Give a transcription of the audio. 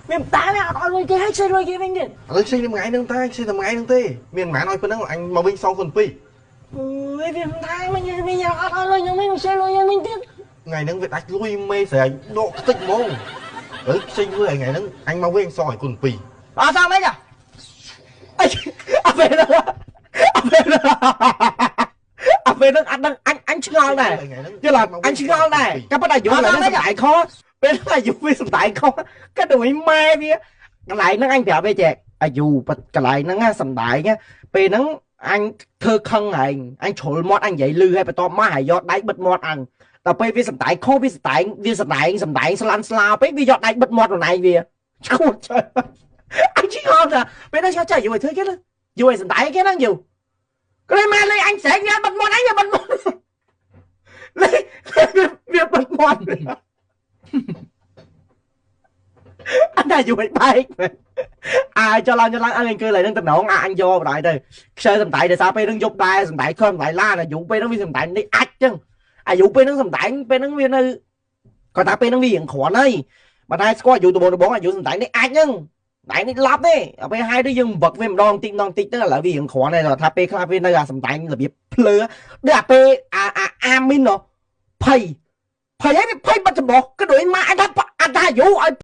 វាមិនតាវាអត់ឲ្យលុយគេឲ្យខ្ចីលុយគេវិញទៀត។ ឥឡូវខ្ចីមួយថ្ងៃហ្នឹងតែខ្ចីតែមួយថ្ងៃហ្នឹងទេមានប្រហែលឲ្យប៉ុណ្ណឹងអញមកវិញសងគុណ2។ អើយវាមិនថាមិនវិញអត់ឲ្យលុយខ្ញុំវិញខ្ចីលុយខ្ញុំវិញទៀត។ ថ្ងៃហ្នឹងវាដាច់លុយមេស្រែកដកខ្ទេចហ្មងឥឡូវខ្ចីលុយថ្ងៃហ្នឹងអញមកវិញសងឲ្យគុណ2។ អត់សងមិនហ៎អីអពេលហ្នឹងអពេលហ្នឹងអពេលហ្នឹងអត់ដឹងអញឆ្ងល់ដែរយល់អត់អញឆ្ងល់ដែរក៏ប៉ុន្តែយល់ឡើយសំដែងខុសពេលហ្នឹងអាយុវាសំដែងខុសក៏ដូចម៉ែវាកន្លែងហ្នឹងអញប្រាប់វាចេះអាយុកន្លែងហ្នឹងសំដែងពេលហ្នឹងអញធ្វើខឹងឯងអញជ្រុលមាត់អញនិយាយលឺហើយបន្ទាប់មកហើយយកដៃបិទមាត់អញដល់ពេលវាសំដែងខុសវាសំដែងវាសំដែងសំដែងស្លាន់ស្លាពេកវាយកដៃបិទមាត់ខ្លួនឯងវាឈួតចេះអញឆ្ងល់ថាពេលហ្នឹងឆ្ងល់ចេះយូរឲ្យធ្វើគេណាយូរឲ្យសំដែងគេហ្នឹងយូរក្រែម៉ែលេអញស្រែកវាបិទមាត់អញវាបិទមាត់លេវាបិទមាត់អញតែយូរឲ្យបែកអាចឡើងចឡើងអញអង្គុយឡើយនឹងតំណងអាអញយកបណ្ដោយទៅខ្ជិលសំដែងដោយសារពេលហ្នឹងយប់ដែរសំដែងខំសំដែងឡានអាយុពេលហ្នឹងវាសំដែងនេះអាចចឹងអាយុពេលហ្នឹងសំដែងពេលហ្នឹងវានៅគាត់ថាពេលហ្នឹងវារៀងគ្រាន់ហើយបើតែស្គាល់អាយុដបងដបងអាយុសំដែងនេះអាចហ្នឹងដែងនេះឡប់ទេដល់ពេលហើយទៅយើងវឹកវាម្ដងតិចម្ដងតិចទៅឥឡូវវារៀងគ្រាន់ហើយថាពេលខ្លះវានៅអាសំដែងរបៀបភ្លើដូចអាពេលអាអាអាមីនភ័យភ័យហើយវាភ័យបាត់ច្បោះក៏ដូចម៉ាអញថាអញថាអាយុឲ្យ